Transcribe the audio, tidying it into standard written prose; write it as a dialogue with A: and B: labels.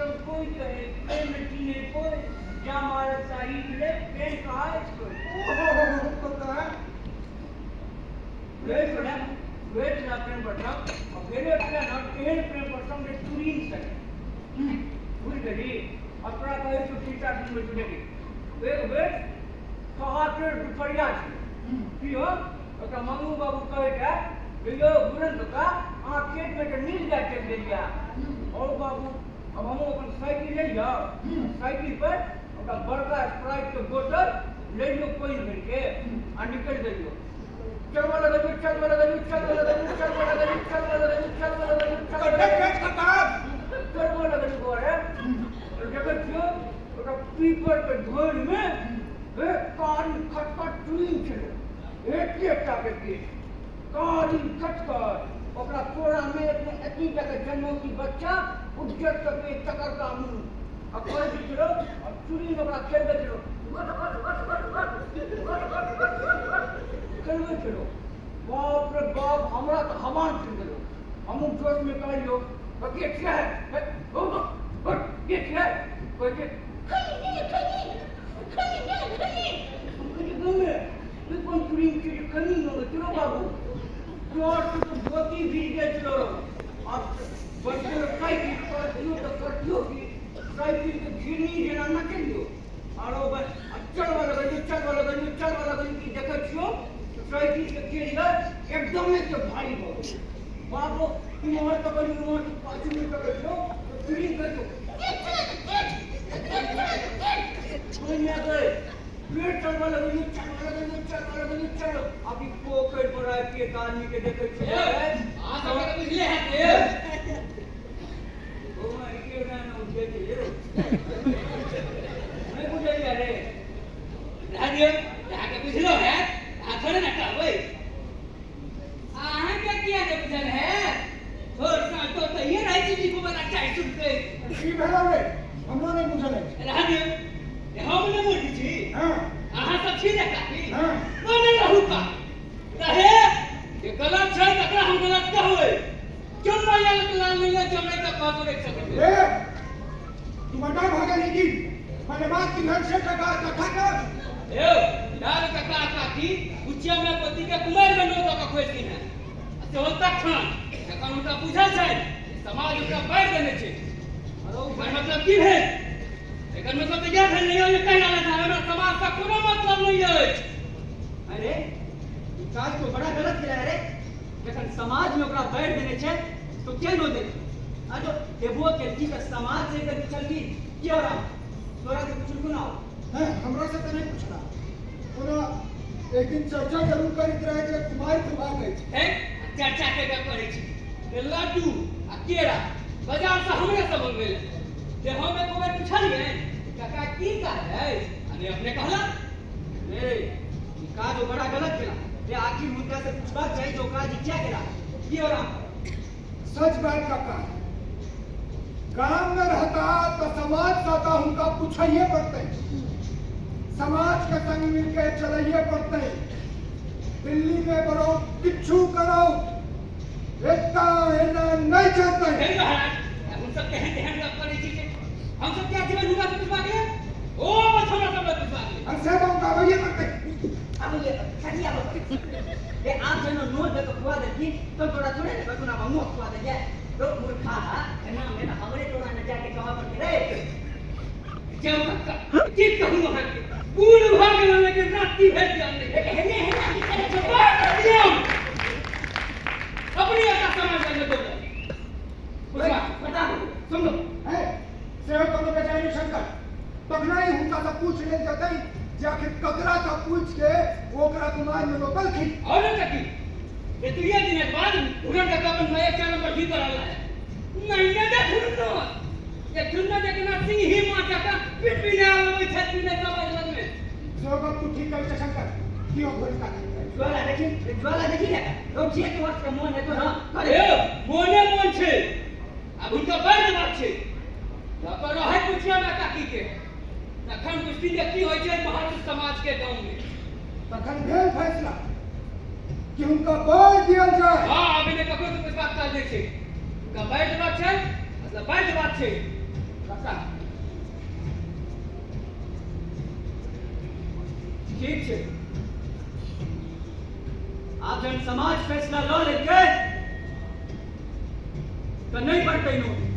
A: सब कोई कहे प्रेम चिन्हे कोई जा मारत साही मिले प्रेम कहा कोई।
B: ओहो कका।
A: वेट प्रेम वेट ना प्रेम प्रसंग और फेरो एकटा न एहन प्रेम प्रसंग जे तुरीन सके बुझि गेली। अब तोरा कहै छौ सीता सुनबै छौ, देखी एक बेर ठहाके दुपहरिया छै की हो, ओकरा मंगू बाबू कहैत है जे यौ घुरन कका, अहाँ खेतमे तऽ नील गाय चलि गेलियै। और बाबू, अब हमहूँ अपन साइकिल लेलियौ, साइकिल पर ओकरा बड़का स्प्राइट के बोतल लेलियौ पानि भरिके आ निकलि गेलियौ। चलबऽ लगलियौ, चलबऽ लगलियौ, चलबऽ लगलियौ, चलबऽ लगलियौ, चलबऽ लगलियौ, चलबऽ लगलियौ, चलबऽ लगलियौ, चलबऽ लगलियौ। घरे देखै छियौ ओकरा पीपर के धोनिमे हे कारी खटखट चुइन छलै, एतेक टा के केश कारी खटखट, ओकरा कोरामे एतनी टा के जनमौटी बच्चा, उज्जर सफेद चकरका मुँह, आ कहै छलो आ चुड़ीन ओकरा खेलबै छलो, गट गट गट गट गट गट गट गट गट गट खेलबै छलो। बाप रे बाप, हमरा तऽ हवान चलि गेलो। हमहूँ जोशमे कहलियौ, के छियै के छियै? कहै छै खैनी खैनी खैनी खैनी। हम कहै छियै गाँवमे तू कोन चुड़ीन छियै जे खैनी मंगै छलो? बाबू, तोहर से तऽ धोती भीज गेल छलो। आब बच्चे साइकिल करतियो तऽ करतियो की, साइकिल के घिरनी जेना नचलियो आरो बस आ चलबऽ लगलियो, चलबऽ लगलियो, चलबऽ लगलियो कि देखै छियो साइकिल के केरियर एकदमे से भारी भऽ गेलै। बाबू, इम्हर तकलियो, इम्हर पाछू मे तकै छियो तऽ चुड़ीन कहै छौ ओहिमे गए। फेर चलबऽ लगलियो, चलबऽ लगलियो, चलबऽ लगलियो, चल अभी पोखरि पर आबि के एक आदमी के देखै छियै।
C: अहाँ सबके तऽ बुझले हैत ने।
A: ओ के ना उठे छै यौ, नहि बुझलियै रे?
C: रह दियौ, अहाँके बुझलो हैत, अहाँ थोड़े ने कहबै। अहाँके किया नहि बुझल हैत? छोट साँझ तो तहिए रहै छी दीपू वाला चाय सुनते।
B: की भेल रे? हमरो नहि बुझल अछि।
C: रह दियौ, हम नहि बुझै छी।
B: हँ।
C: अहाँ सब छी ने काकी?
B: हँ।
C: बनल रहू का रहे, जे गलत छै तकरा हम गलत कहबै। क्यों मैया लग लाल नहीं है जमे तक कहतो रहि सकैत।
B: ए, तू बड़ा भऽ गेलही की? मने बात की भेल से कका कथा कर।
C: यौ लाल काका काकी, उच्चा में पति के कुमारि में नोत कऽ खुएलखिन हेँ, आ सेहो तखन जखन हुनका बुझल छनि जे समाज हुनका बाढ़ि देने छै। एकर मतलब की भेल? एकर मतलब तऽ इएह भेल ने यौ जे कहि रहल छै हमरा समाजसँ कोनो मतलब नहि अछि।
D: अरे, ई काज तो बड़ा गलत केला रे। जखन समाज में ओकरा बाढ़ि देने छै तो क्या नो देलखिन? आ जो देबो केलखिन तऽ समाज से एकर पुछलखिन की? हो राम, तोरा से पुछलखुन? आओ।
B: हैं, हमरा से तऽ नहि पुछला। ओना एक दिन चर्चा जरूर करैत रहे जे कुमारि खुबाक अछि।
C: है चर्चा के गप करै छी ते लड्डू आ केरा बाजार से हमरे से मंगवेले जे हम एक बेर पुछलियनि काका की काज अछि, आ ने अपने कहला।
D: ए, ई काज ओ बड़ा गलत केला जे आखिर हुनका से पुछबाक चाही जे ओ काज ई किया केला। की हो राम?
B: सच बात काका, गाम में रहता तो समाज से तो हुनका पूछैये पड़तै, समाज के संग मिलके चलैये पड़तै। दिल्ली में बड़ो किछु करो, एकता एना नहीं चलतै।
C: हे महाराज, हम सब केहन केहन गप करै छी जे हम सब क्या जीवन हुनका से पुछबाक लेल? ओ बस हमरा सब लग पुछबाक लेल।
B: हम से तो हुनका आबैये पड़तै।
D: आब ये सरिया बता, ए आब जेना नोट दऽ कऽ खुआ देलखिन तऽ तोरा थोड़े ने कहतुन आब हमहूँ खुआ देलियै। रो मूर्खा, एना मे ने हमरे तोरा ने जाके कहऽ पड़तै रे।
C: जाउ कक्का, की कहू, अहाँके बूढ़ भऽ गेलहुँ लेकिन राति भरि ज्ञान नहि।
D: हेने हेने की करै छौ?
C: अपने एकटा समाज लग दौड़ल पुछबा।
D: बता।
C: सुन लो।
B: है सेहो कोनो बेचारी नहि शंकर, तखने ही हुनका से पूछ लेल जेतै जे आखिर ककरा से पूछ के ओ ओकरा कुमार में रोकलखिन।
C: और न तकी एतुए दिनक बाद घुरन काका अपन नया चैनल पर गीत रहल है। नहीं ने दे धुन्नो ये धुन्नो जे केना सिंही माँ जकाँ पिट पिना लबै छथि ने समाज लग में।
B: सेहो गप तू ठीक कहै छै शंकर। की हो घोड़ी काकी?
D: ज्वाला देखी, ज्वाला देखी ने, ओ जे तोहर के मोन हेतौ ना करे।
C: ए मोने मोन छै, आब हुनका बढ़ देबाक छै तऽ अपन रहै पुछिया ना काकी के, तखन बुझती जे की होइ छै महत्व समाज के गाँव में।
B: तखन भेल फैसला कि हुनका बाढ़ दियल जाय।
C: हाँ, आब एने ककरो से पुछबाक काज नहि छै। हुनका बाढ़ि देबाक छै, मतलब बाढ़ि देबाक छै।
B: काका।
D: आब जहन समाज फैसला लऽ लेलकै तऽ नहि पड़तै नोत।